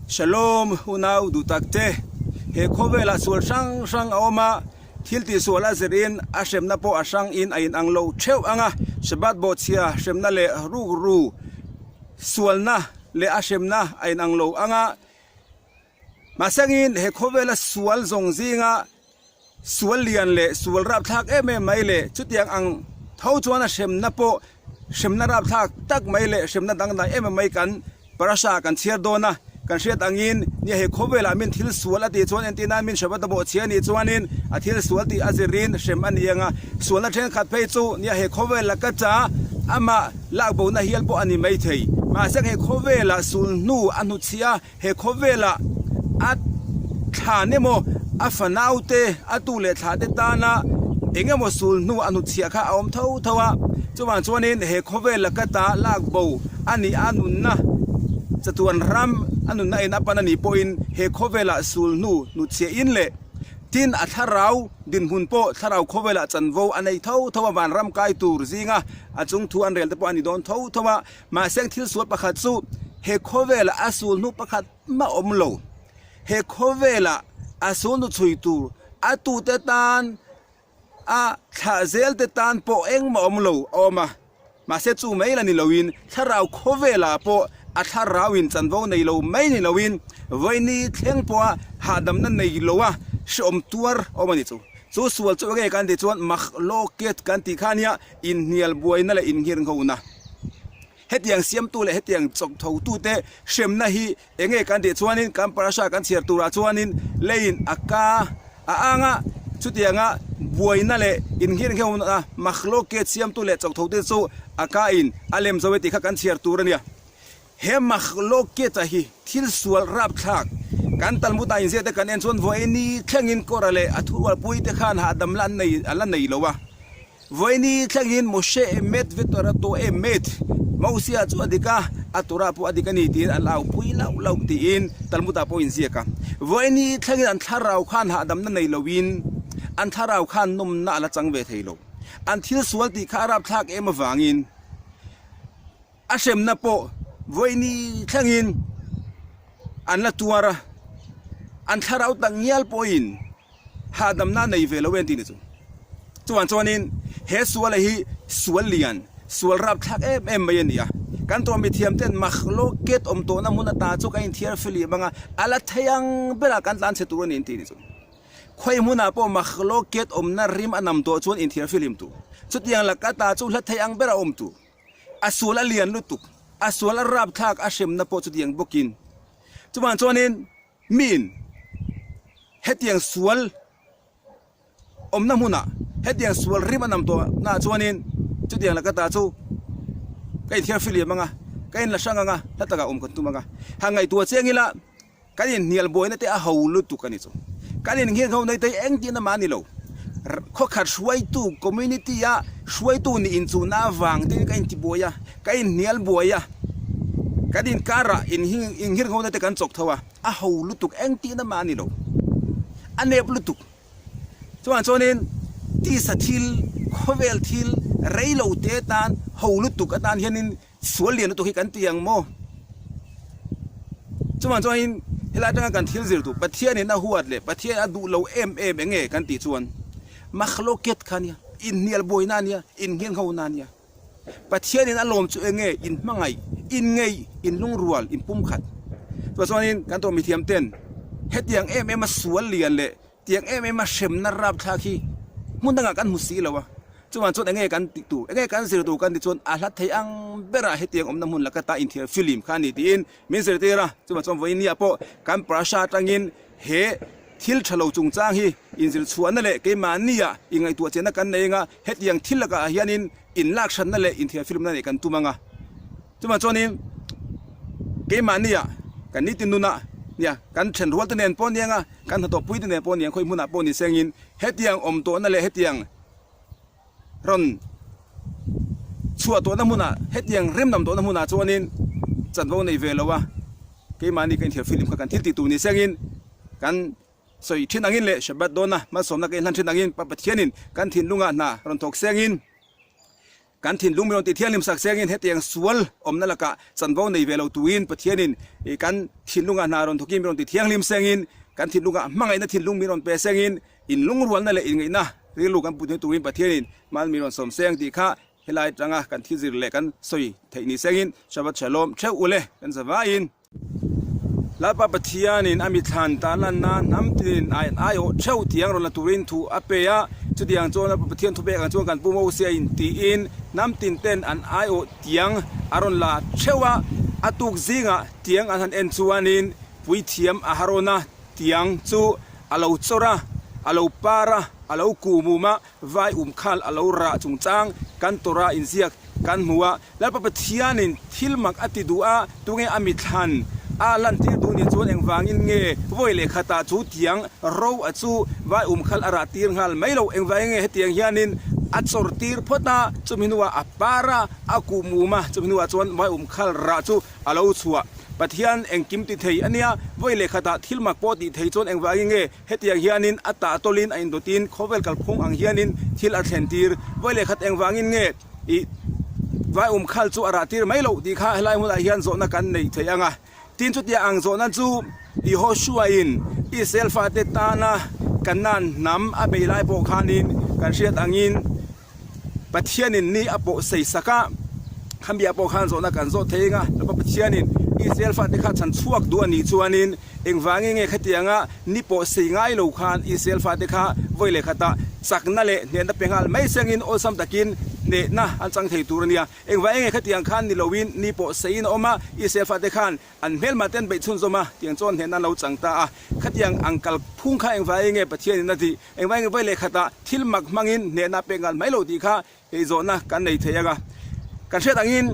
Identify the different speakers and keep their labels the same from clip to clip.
Speaker 1: Shalom unau duh tak te, he khawvelah sual hrang hrang a awm a, thil tihsual a zirin a hremna pawh a hrang in a inang lo theuh ang a, Shabbat bawhchhia hremna leh rukru sualna leh a hremna a inang lo ang a, mahsengin he khawvela sual zawng zinga Sual lian leh sual rapthlak em em mai leh chutiang ang tho chuan a hremna pawh hremna rapthlak tak mai leh hremna dangdai em em mai kan parasha kan chhiar dawn a, kan hriat angin nia he khawvelah min thil sual a tih chuan entir nan min Shabbat a bawh chhia anih chuanin a thil sual tih a zirin hrem a ni ang a, sualna thenkhat phei chu nia he khawvel laka cha amah lakbona hial pawh a ni maithei. Mahse he khawvelah sulhnu a hnuchhiah a. He khawvelah a thlan emaw, a fanaute, a tu leh thlahte tana eng emaw sul hnu a hnutchhiah kha a awm tho tho a. Chuvang chuanin he khawvel laka ta lak bo a nih a nunna chatuan ram a nunna in a pan a nih pawhin he khawvelah sul hnu hnutchhiah in leh tin a thlarau dinhmun pawh thlarau khawvelah chanvo a nei tho tho a vanram kai tur zinga a chung thu an rel te pawh a ni dawn tho tho a. Mahse thil sual pakhat chu he khawvelah a sul hnu pakhat mah awm lo. He khawvelah a sul hnu chhui tur a tute tan a thlah zel te tan pawh engmah awm lo a awm a. Mahse chu mai la ni loin thlarau khawvelah pawh a thlarau in chanvo nei lo mai ni loin vawiini thleng pawha hahdamna nei loa hreawm tuar a awm a ni chu. Chu sual chu enge kan tih chuan Makhloket kan tih kha ania Inhnial buaina leh inngirnghona. Hetiang siamtu leh hetiang chawkthotu te hremna hi enge kan tih chuanin kan parasha kan chhiar turah chuanin leiin a ka a ang a, chutianga buaina leh inngirnghona makhloket siamtu leh chawkthote chu a ka in a lem zo e tih kha kan chhiar tur a nia. He Makhloket-a hi thil sual rapthlak kan Talmud-a inziak te kan en chuan vawiini thlengin Kora leh a thurualpui te khan hahdam la an nei a la nei lo a. Vawiini thlengin Moshe emet ve Torato emet, Mosia chu a dik a, a Torah pawh a dik a ni tiin an aupui lauh lauh tiin Talmud-ah pawh inziak a. Vawiini thlengin an thlarau khan hahdamna nei loin an thlarau khan nawmna a la chang ve thei lo. An thil sual tih kha a rapthlak em avangin. A hremna pawh vawiini thlengin an la tuar a, an thlarau tak ngial pawhin hahdamna a nei ve lo em tih ni chu. Chuvang chuanin he suala hi sual lian, sual rapthlak em em mai a ni a. Kan tawh mithiam ten makhloket awm tawhna hmun ata chu kan inthiar filim ang a, a la thei ang berah kan tlan chhe tur a ni an tih ni chu. Khawi hmunah pawh makhloket awmna rim a nam tawh chuan inthiar filim tur. Chutiang laka ta chu hla thei ang berah awm tur. A sual a lian lutuk, a sual a rapthlak a hremna pawh chutiang bawkin. Chuvang chuanin miin hetiang sual awmna hmunah, hetiang sual rim a nam tawhnaah chuanin chutiang laka ta chu ka inthiar filiam ang a, ka inla hrang ang a, hla takah awm kan tum ang a. Han ngaihtuah chiang ila. Kan inhnial buaina te a ho lutuk a ni chu. Kan inngirh ho nei te hi engtin amah a ni lo. Khawkhat hruaitu, community a hruaitu nih inchuhna avang te ka intibuai a, ka inhnial buai a, kan inkarah inngirh ho na te kan chawk tho a, a ho lutuk engtin amah a ni lo. A nep lutuk. Chuvang chuanin tisa thil, khawvel thil rei lo te tan ho lutuk atan hianin Sual lian lutuk hi kan ti ang maw? Chuvang chuanin helai atanga kan thil zir duh Pathianin a huat leh Pathian a duh lo em em eng nge kan tih chuan makhloket kha ania, inhnial buaina ania, innghenghona ania. Pathianin a lawm chu eng nge? Inhmangaih, inngeih, inlungrual, inpumkhat. Chuvang chuanin kan tawh mithiam ten hetiang em em a sual lian leh Tiang em em a hremna rapthlak hi hmun dangah kan hmu si lo a, chuvang chuan enge kan tih tur, enge kan zir tur kan tih chuan a hla thei ang berah hetiang awmna hmun laka ta inthiar film kha a ni tiin min zirtir a, chuvang chuan vawiin pawh kan parasha atangin he thil tha lo chungchang hi inzir chhuahna leh keimahnia ingaihtuah chiahna kan nei anga hetiang thil lakah hianin inlak hranna leh inthiar filmna neih kan tum ang a. Chuvang chuanin keimahnia kan nitin nunah nia kan thenrual te nen pawh aniang a, kan hnathawh pui te nen pawh aniang khawi hmunah pawh ni sengin hetiang awm tawhna leh hetiang rawn chhuah tawhna hmunah hetiang rimnam tawhna hmunah chuanin chanvo nei ve lo a, keimahni ka inthiar film kha kan thil tih tur ni sengin kan sawi thin angin leh Shabbat dawna malsawmna ka inhlan thin angin Pa Pathianin kan thinlungah hna rawn thawk sengin. Kan thinlung min rawn tih thianghlim sak sengin hetiang sual awmna lakah chanvo nei ve lo tuin Pathianin kan thinlungah hna rawn thawkin min rawn ti thianghlim sengin kan thinlungah hmangaihna thinlung min rawn pe sengin inlungrualna leh inngaihna rilru kan put turin Pathianin mal min rawn sawm seng tih kha helai atanga kan thilzir leh kan sawi theih ni sengin Shabbat Shalom theuh ule kan zavaiin. Lalpa Pathianin a mithlan tan lanna hnam tinin an aiawh theuh tiang rawn la turin thu a pe a. Chutiang chuan Lalpa Pathian thupek ang chuan kan Pu Mosia in tiin hnam tin ten an aiawh tiang a rawn la theuh a. A tuk zingah tiang an han en chuanin Puithiam Aharona tiang chu a lo chawr a, a lo par a, a lo kuhmum a, Vai umkhal a lo rah chungchang kan Torah inziak kan hmu a, Lalpa Pathianin thil mak a ti duh a, tunge a mithlan a lantir duh ni chuan engvangin nge vawi leh khatah chu tiang ro a chu vai umkhal a rah tir nghal mai lo, engvangin nge hetiang hianin a chawr tir phawt a, chumi hnuah a par a, a kuh mum a, chumi hnuah chuan vai umkhal rah chu a lo chhuah. Pathian engkim ti thei a nia, vawi leh khatah thil mak pawh tih thei chuan engvangin nge Hetiang hianin a tahtawlin a indawtin khawvel kalphung ang hianin thil a thlen tir. Vawi leh khat engvangin nge i vai um khal chu a rah tir mai loh tih kha helai hmunah hian zawhna kan neih theih ang a. Tin chutiang ang zawhna chu Yehoshua-in Israel fate tana Kanaan hnam a bei lai pawh khanin kan hriat angin Pathianin ni a pawh sei sak a, khami ah pawh khan zawhna kan zawh thei eng a, Lalpa Pathianin Israel fate kha chhan chhuak duh a nih chuanin engvangin nge khatianga ni pawh sei ngai lo khan Israel fate kha vawi leh khatah chakna leh hnehna pe nghal mai sengin awlsam takin hnehna an chang thei tur a nia. Engvangin nge khatiang khan ni loin ni pawh seiin a awm a, Israel fate khan An hmelmah te an beih chhunzawm a, tiang chuan hnehna an lo chang ta a. Khatiang ang kal phung kha engvai nge Pathianin a tih? Engvai nge vawi leh khatah thil mak hmangin hnehna a pek nghal mai lo tih kha eizawhna kan nei thei ang a. Kan hriat angin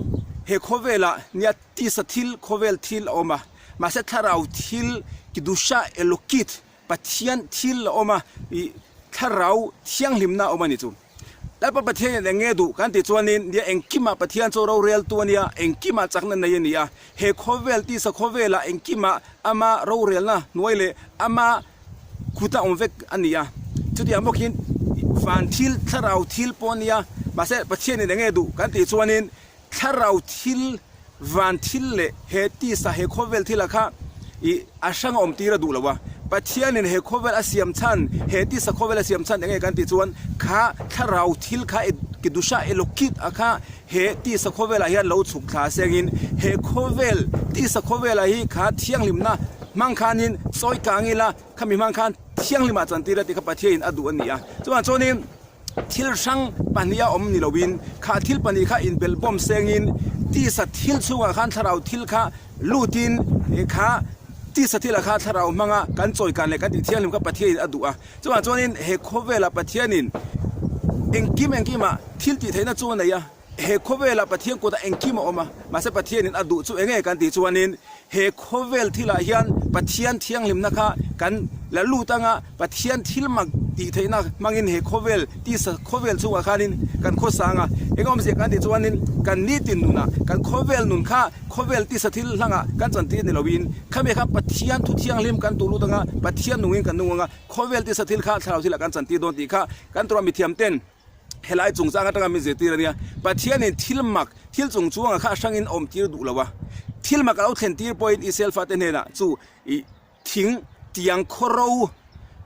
Speaker 1: he khawvelah nia tisa thil, khawvel thil a awm a, mahse thlarau thil, Kedusha Elokit, Pathian thil a awm a, ih thlarau thianghlimna a awm a ni chu. Lalpa Pathianin eng nge duh kan tih chuanin nia engkimah Pathian chu roreltu a nia, engkimah chakna nei a ni a. He khawvel tisa khawvelah engkimah ama rorelna hnuai leh ama kut a awm vek a ni a. Chutiang bawkin van thil, thlarau thil pawh a nia, mahse Pathianin eng nge duh kan tih chuanin Thlarau thil, van thil leh he tisa, he khawvel thila kha i a hrang a awm tir a duh lo a. Pathianin he khawvel a siam chhan, he tisa khawvel a siam chhan eng nge kan tih chuan kha thlarau thil kha Kedusha Elokit a kha he tisa khawvelah hian lo chhuk thla sengin he khawvel, tisa khawvelah hi kha thianghlimna hmang khanin sawi kang ila khami hmang khan thianghlimah chantir a tih kha Pathianin a duh a ni a. Chuvang chuanin. Thil hrang pahniha awm ni loin kha thil pahnih kha inbelhbawm sengin tisa thil chhungah khan thlarau thil kha lutin kha tisa thilah kha thlarau hmanga kan chawikan leh kan tih thianghlim kha Pathianin a duh a. Chuvang chuanin he khawvelah Pathianin engkim engkimah thil tih theihna chu a nei a. He khawvelah Pathian kutah engkim a awm a, mahse Pathianin a duh chu enge kan tih chuanin he khawvel thilah hian Pathian thianghlimna kha kan la lut anga Pathian thil mak tih theihna hmangin he khawvel tisa khawvel chungah khanin kan khawsa anga eng awmzia kan tih chuanin kan nitin nunah kan khawvel nun kha khawvel tisa thil hlangah kan chantir ni loin khami kha Pathian thu thianghlim kan tuh lut anga Pathian nungin kan nung anga khawvel tisa thil kha thlarau thilah kan chantir dawn tih kha kan tura mithiam ten Helai chungchang atanga min zirtir a nia, Pathianin thil mak, thil chung chuangah kha a hrangin awm tir duh lo a. Thil mak a lo thlen tir pawhin Israel fate hnenah chu ih thing tiang khawro,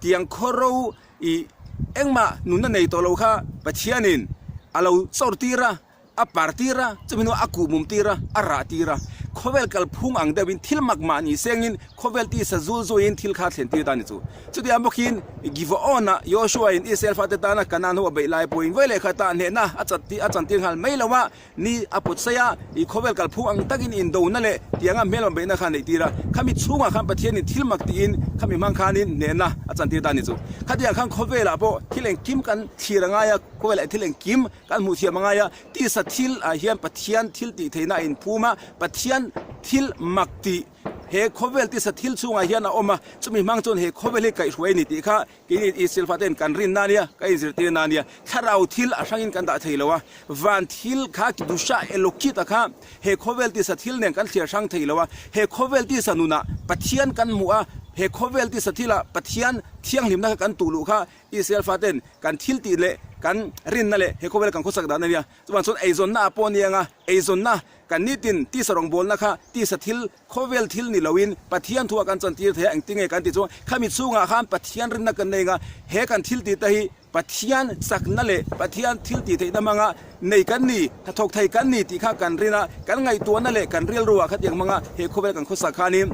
Speaker 1: tiang khawro ih engmah nunna nei tawh lo kha Pathianin a lo chawr tir a. A par tir a, chumi hnuah a kuhmum tir a, a rah tir a. Khawvel kalphung ang deuhin thil mak mah ni sengin khawvel tisa zul zuiin thil kha thlen tir ta ni chu. Chutiang bawkin Givaon-ah Joshua-in Israel fate tana Kanaan ho a beih lai pawhin vawi leh khatah hnehna a chat a chantir nghal mai lo a, ni a pawt saih a, i khawvel kalphung ang takin indona leh tianga hmelma beihna kha a neih tir a. Khami chhungah khan Pathianin thil mak tiin khami hmang khanin hnehna a chantir ta ni chu. Khatiang khan khawvelah pawh thil engkim kan thlir a ngai a, khawvelah thil engkim Kan hmuh thiam a ngai a, tisa thil ah hian Pathian thil tih theihna a inphum a, Pathian thil mak tih he khawvel tisa thil chhungah hian a awm a, chumi hmang chuan he khawvel hi kaihhruai a ni tih kha keini Israel faten kan rinna a nia, kan inzirtirna a nia. Thlarau thil a hrangin kan dah thei lo a, van thil kha Kedusha Elokit-a kha he khawvel tisa thil nen kan thliar hrang thei lo a, he khawvel tisa nunah Pathian kan hmuh a, he khawvel tisa thilah Pathian thianghlimna kha kan tuh luh kha Israel faten kan thil tih leh. kan rinna leh he khawvela kan khawsak dan a nia. Chuvang chuan eizawnna ah pawh a ni ang a, eizawnna kan nitin tisa rawngbawlna kha tisa thil, khawvel thil ni loin Pathian thu ah kan chantir thei a, engtinge kan tih chuan khami chhungah khan Pathian rinna kan nei ang a, he kan thil tih te hi Pathian chakna leh Pathian thil tih theihna hmanga nei kan ni, hnathawk thei kan ni tih kha kan rin a, kan ngaihtuahna leh kan rilru ah khatiang hmanga he khawvel kan khawsak khanin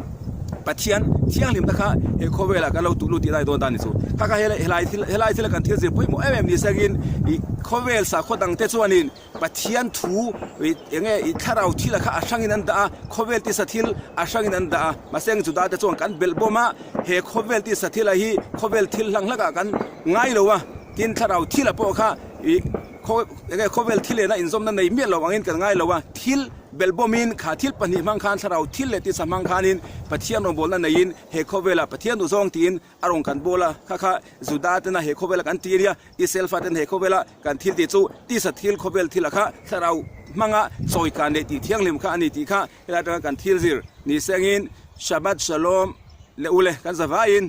Speaker 1: Pathian thianghlimna kha he khawvelah kan lo tuh lut tih lai dawn ta ni chu. Kha kha helai thil helai thila kan thil zir pawimawh em em ni sengin ih khawvel sakhaw dangte chuanin Pathian thu ih eng nge ih thlarau thila kha a hrangin an dah a, khawvel tisa thil a hrangin an dah a, mahse ang Juda te chuan kan belh bawm a, he khawvel tisa thila hi khawvel thil hlang hlakah kan ngai lo a, tin thlarau thila pawh kha ih khaw eng nge khawvel thil lehna inzawmna nei miah lo angin kan ngai lo a, thil belh bawmin kha thil pahnih hmang khan thlarau thil leh tisa hmang khanin Pathian rawngbawlna neiin he khawvelah Pathian duhzawng tiin a rawn kan bawl a, kha kha Juda tena he khawvela kan ti ania, Israel fa ten he khawvela kan thil tih chu tisa thil khawvel thil a kha thlarau hmanga chawi kan leh tih thianghlim kha a ni tih kha helai atanga kan thil zir ni sengin Shabbat Shalom leh u le kan za vaiin.